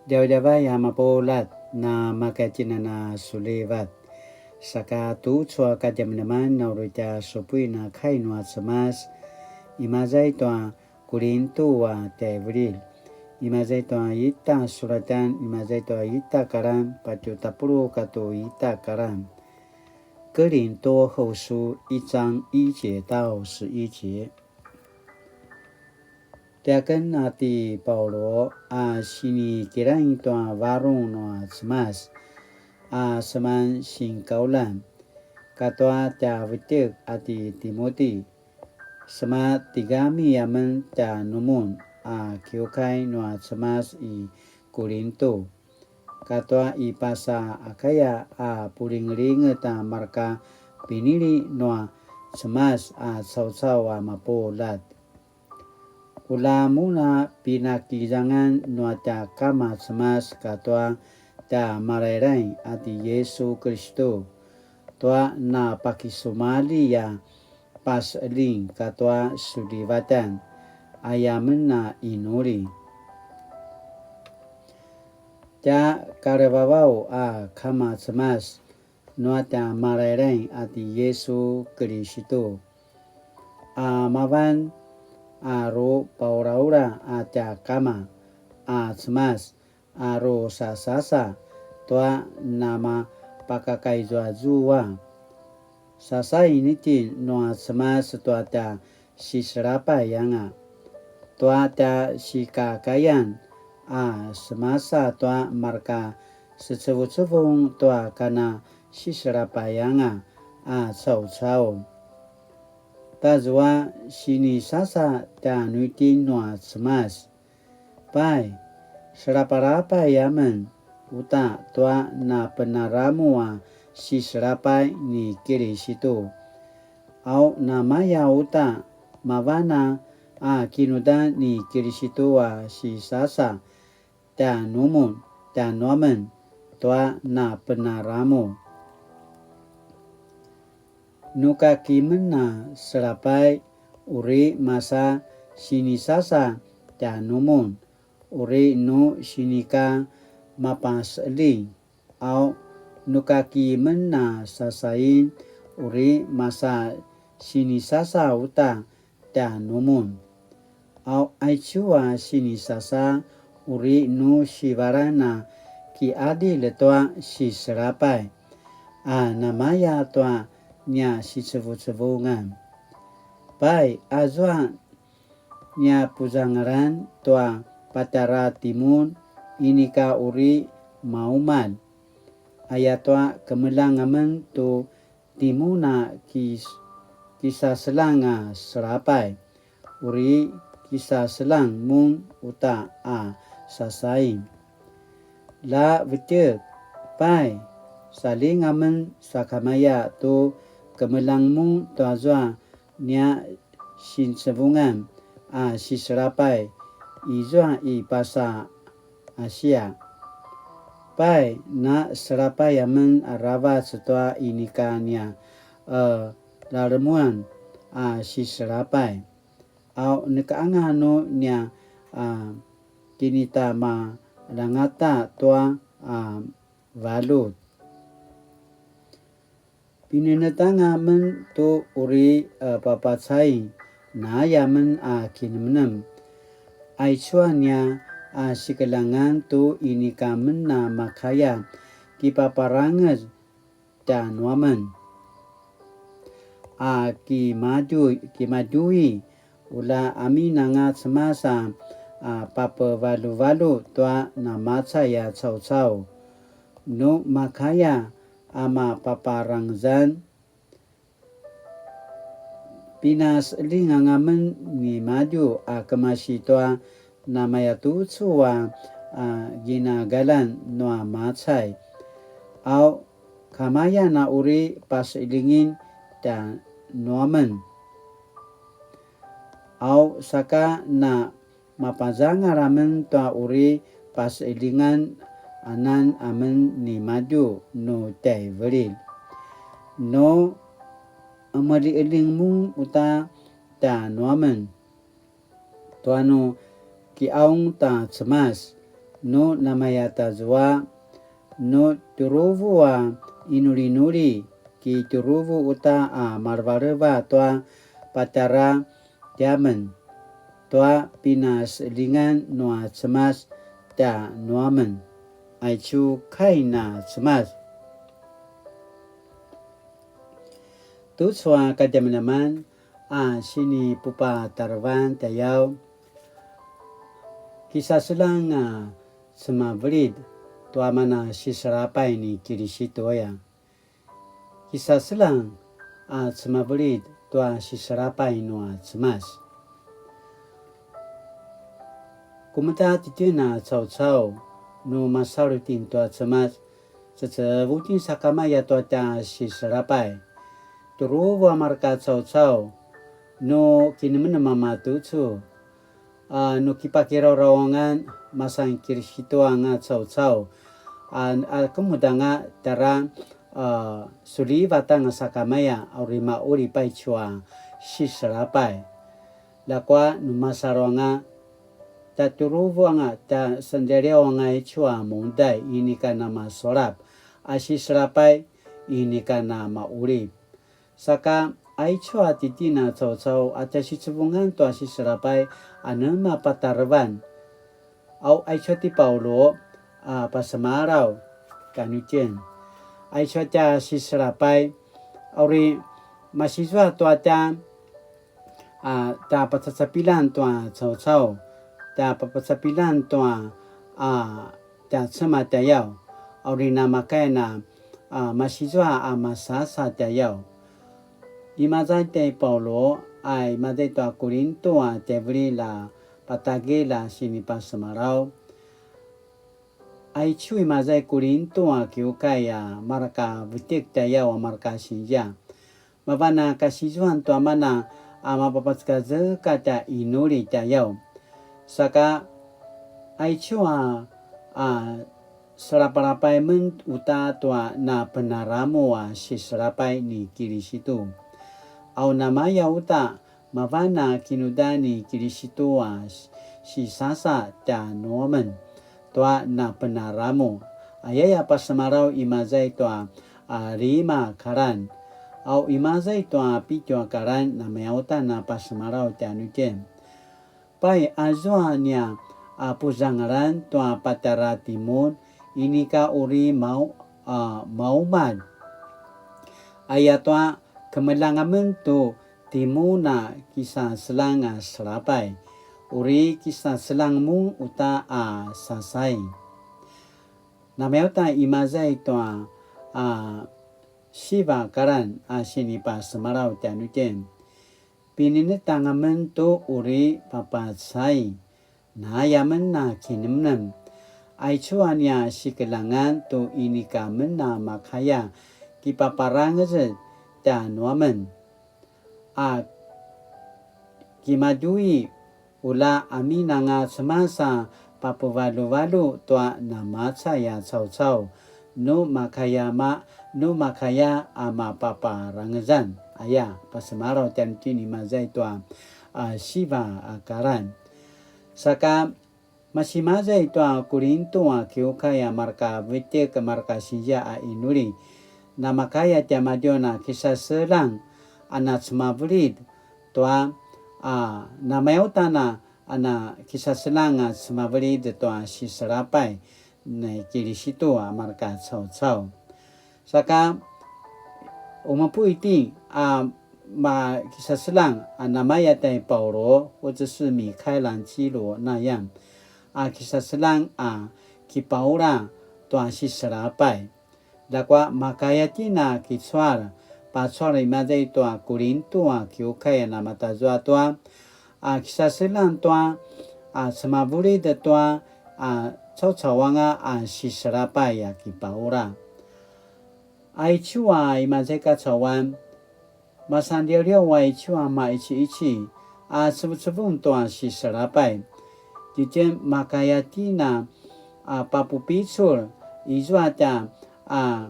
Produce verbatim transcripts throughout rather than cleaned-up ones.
Djavadjavay a mapuljat, na makatjinan a sulivat. Saka tucu a kadjameneman na uri tja supuin a kai nua Cemas, imaza i tua Kulintu a tjaivililj, imaza i tua ita sulatan, imaza i tua ita karan, patju tapuluq katua ita karan. 哥林多後書一章一節到十一節。 Tiaken a ti Paulu a sinikirain tua varung nua Cemas a seman sinkauljan, katua tja vetjek a ti Timuti, sema tigami amen tjanumun a kiukai nua Cemas i Kulintu, katua i pasa Akaya a pulingelinget a marka pinili nua Cemas a caucau a mapuljat. Ula mun a pinakizangan nua tja Kama Cemas katua tja Malailai a ti Yisu Kilistu, tua napakisumalji a paseljing katua sulivatan, aya men a inuli. Tja kalevavau a Kama Cemas nua tja Malailai a ti Yisu Kilistu, a mavan a rupaulaula a tja Kama a Cemas a rusasasa tua namapakakaizuazua. Sasain itjen nua Cemas tua tja siselapay anga, tua tja sikakayan a semasa tua marka secevucevung tua kana siselapay anga a caucau. Tazua sinisasa tjanuitjen nua Cemas. Pai, selapalapay amen uta tua napenaramu a siselapay ni Kilisitu. Au namaya uta mavan a kinudan ni Kilisitu a sisasa tjanumun, tjanuamen tua napenaramu. Nu ka kimen a selapay, uri masa sinisasa tjanumun, uri nu sinika mapaseljing, au nu ka kimen a sasain, uri masa sinisasa uta tjanumun. Au aicu a sinisasa uri nu sivalan a kiadil tua siselapay, a namaya tua nia sicevucevungan. Pai, azua nia puzangalan tua patjara timun, inika uri maumalj. Ayatua kemeljang amen tu timun a kis-, kisaseljang a selapay, uri kisaseljang mun uta a sasain. La vetjek, pai, saljing amen sakamaya tu kemeljang mun tuazua nia sincevungan a siselapay izua i pasa Asia. Pai, na selapay amen aravac tua inika nia, e, lalemuan a siselapay. Au nekaanga nu nia, a, kinitamalangata tua, a, valjut. Pinenetanga men tu uri, e, papacai, naya men a kinemnem. Aicu a nia, a, sikeljangan tu inika men a makaya kipaparangez tjanuamen. A kimadju-, kimadjui, ula amin anga Cemas a, a, papevaljuvalju tua namacai a caucau. Nu makaya a mapaparangezan, pinaseljing anga men nimadju a kemasi tua namayatucu a, a, ginagalan nua macai. Au, kamayan a uri paseljingin tjanuamen. Au, saka na mapazangal amen tua uri paseljingan anan amen nimadju nu tjaivililj. Nu emeli'eling mun uta tjanuamen. Tua nu ki'aung ta Cemas, nu namaya tazua, nu tjuruvu a inulinuli, kitjuruvu uta a malevaleva tua patjara tiamen, tua pinaseljingan nua Cemas tjanuamen. Aicu kai na Cemas. Tucu a kadjamadjaman a sinipupatarevan tjayaw, kisaseljang a cemavelid tua mana siselapay ni Kilisitu aya. Kisaseljang a cemavelid tua siselapay nua Cemas. Kemuda titjen a caucau nu masalu itjen tua Cemas, cecevutin sakamaya tua tja siselapay. Tjuruvu a mareka caucau nu kinemenem a matucu, a nu kipakiraurawangan masan Kilisitu anga caucau, a, a kemudanga tjara, a, sulivat anga sakamaya a uri mauli paicu a siselapay. Ljakua nu masalu anga tjatjuruvu anga tjasendeliaw anga aicu a mundai inika namasulap a siselapay inika namauli. Saka aicu a titjen a caucau a tja sicevungan tua siselapay a nema patarevan. Au aicu a ti Paulu a pasemalaw tjanuitjen. Aicu a tja siselapay a uri masizua tua tja a tja pacacapilan tua caucau, tja papacapilan tua a tja Cemas tjayaw, a uri namakaya na a masizua a masasa tjayaw. Imaza i tjai Paulu a imaza i tua Kurintu a tjaivililj a patagilj a sinipasemalaw. Aicu imaza i Kurintu a kiukai a mareka vetek tjayaw a mareka sinzia. Mavan a kasizuan tua mana a mapapacekaceka tja inuli tjayaw. Saka aicu a, a, selapalapay men uta tua napenaramu a siselapay ni Kilisitu. Au namaya uta mavan a kinuda ni Kilisitu a sisasa tjanuamen tua napenaramu. Ayaya pasemalaw imaza i tua a lima kalan. Au imaza i tua pitju a kalan namaya uta na pasemalaw tjanuitjen. Pai azua nia a puzangalan tua patjara timun inika uri mau-, a, maumalj. Ayatua kemeljang amen tu timun a kisaseljang a selapay, uri kisaseljang mun uta a sasay. Namaya uta imaza i tua a siva kalan a sinipasemalaw tjanuitjen. Pinenetang amen tu uri papacay. Naya amen a kinemnem. Aicu a nia sikeljangan tu inika amen a makaya kipaparangez tjanuamen. A kimadju i ula aminanga Cemas a papuvaluvalu tua namacay a caucau nu makaya ma-, nu makaya a mapaparangezan. Aya, pasemalaw tjanuitjen imaza i tua a siva a kalan. Saka masimaza i tua Kurintu a kiukai a marka vetek marka sinzia a inuli. Namakaya tiamadju a kisaseljang a nacemavelid tua a namaya uta a na kisaseljang a cemavelid tua siselapay ni Kilisitu a marka caucau. Saka umapu iti a ma-, kisaseljang a namaya tai Paulu, 或者是米開朗基羅那樣, a kisaseljang a kipaula tua siselapay. Ljakua makaya tjen a kicual, pacual imaza i tua Kurintu a kiukai a namatazua tua, a kisaseljang tua, a cemavelid tua, a caucauanga a siselapay a kipaula. Aicu a imaza i kacauan, masanliawliaw aicu a maiciici a cevucevung tua siselapay. Tjitjen makaya tjen a papupicul izua tja a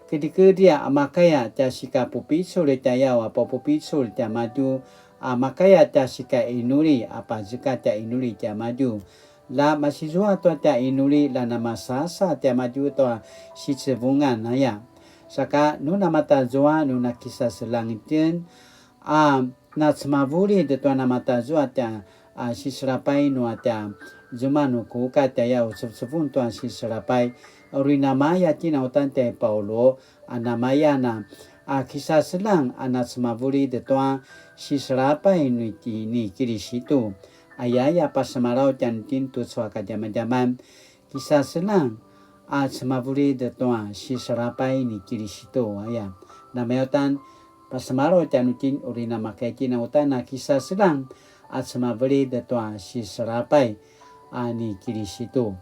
kedrikedri a makaya tja sika pupicul tjayaw a papupicul tjaimadju a makaya tja sika inuli a pazeka tja inuli tjaimadju. La masizua tua tja inuli la namasasa tiamadju tua sicevungan aya. Saka nu namatazua nu nakisaselang itjen a nacemavulid tua namatazua tja a siselapay nua tja zuma nu kuka tjaya u cevcevung tua siselapay. Uri namaya kinautan tjai Paulu a namaya na a kisaselang a nacemavulid tua siselapay ni, ni Kilisitu. Ayaya pasemalaw tjanuitjen tucu a kadjamadjaman kisaselang a cemavulid tua siselapay ni Kilisitu aya. Namayautan pasemalaw tjanuitjen uri namakay kinautan a kisaselang a cemavulid tua siselapay a ni Kilisitu.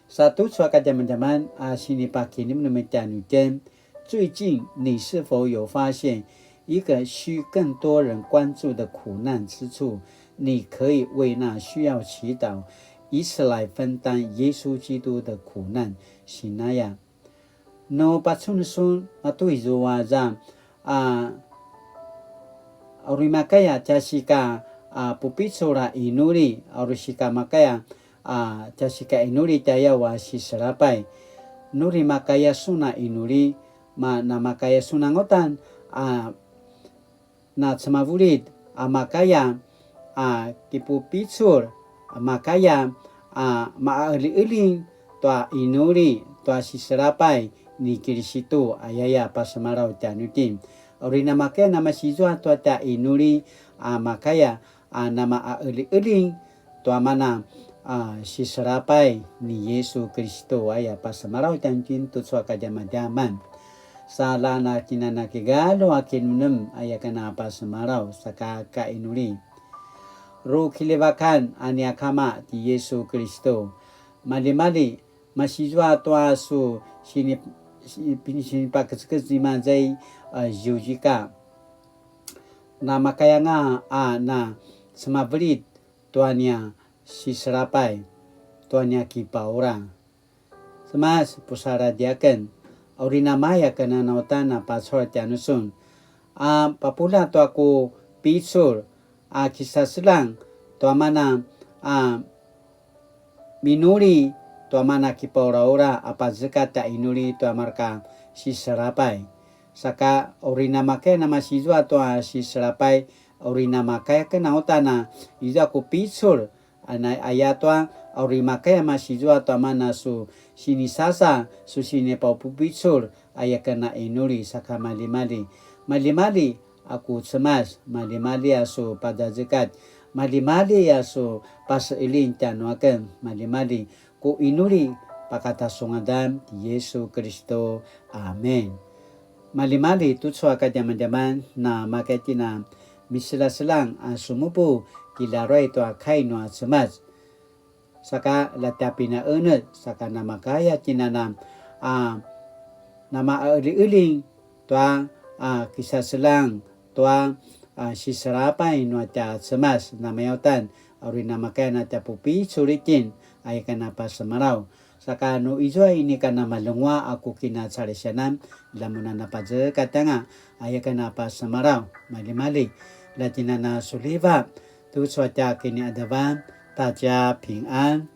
Sa tucu a kadjamadjaman a sinipakinemnem tjanuitjen, 最近你是否有发现一个需更多人关注的苦难之处？你可以为那需要祈祷，以此来分担耶稣基督的苦难。Sinaya. Nu pacun sun matu izua za a uri makaya tja sika a pupicul a inuli, uri sika makaya a tja sika inuli tjayaw a siselapay. Nuri makaya sun a inuli, ma namakaya sun angutan a nacemavulid a makaya a kipupicul a makaya a maaeli'eling tua inuli tua siselapay ni Kilisitu ayaya pasemalaw tjanuitjen. Uri namakaya namasizua tua tja inuli a makaya a namaaeli'eling tua mana a siselapay ni Yesu Kilistu aya pasemalaw tjanuitjen tucu a kadjamadjaman. Sa la na kinanakigalu a kinemnem aya kana pasemalaw saka kainuli. Ru kilivakan a nia Kama ti Yesu Kilistu. Malimali, masizua tua su sini-, si-, pin-, sinipakecekec imaza i, a, ziuzika. Namakayanga a na cemavulid tua nia siselapay, tua nia kipaura. Cemas, pusaladji aken, a uri namaya ken a nautan a pacul tjanusun, a papula tua ku picul, a kisaselang tua mana a minuli tua mana kipauraura a pazekatj a inuli tua marka siselapay. Saka uri namakaya namasizua tua siselapay, uri namakaya ken a uta na izua ku picul, a na ayatua, a uri makaya masizua tua mana su sinisasa, su sinipaupupicul, aya ken a inuli saka malimali. Malimali a ku Cemas, malimali a su pazazekatj, malimali a su paseilin tjanuaken, malimali ku inuli pakata su ngadan ti Yesu Kilistu. Amen. Malimali tucu a kadjamadjaman na makaya tjina miselaselang a sumupu kilaruay tua kai nua Cemas. Saka latja pinaenec, saka namakaya tjinana a namaaeli'eling tua a kisaselang tua a siselapay nua tja Cemas namayautan, a uri namakaya na tja pupicul itjen, aya ken a pasemalaw. Saka nu izua inika namalengua a ku kinacalisianan, lamun a napazekatj anga, aya ken a pasemalaw, malimali. Latjinana suliva, tucu a tja kiniadavan, ta tja pingan.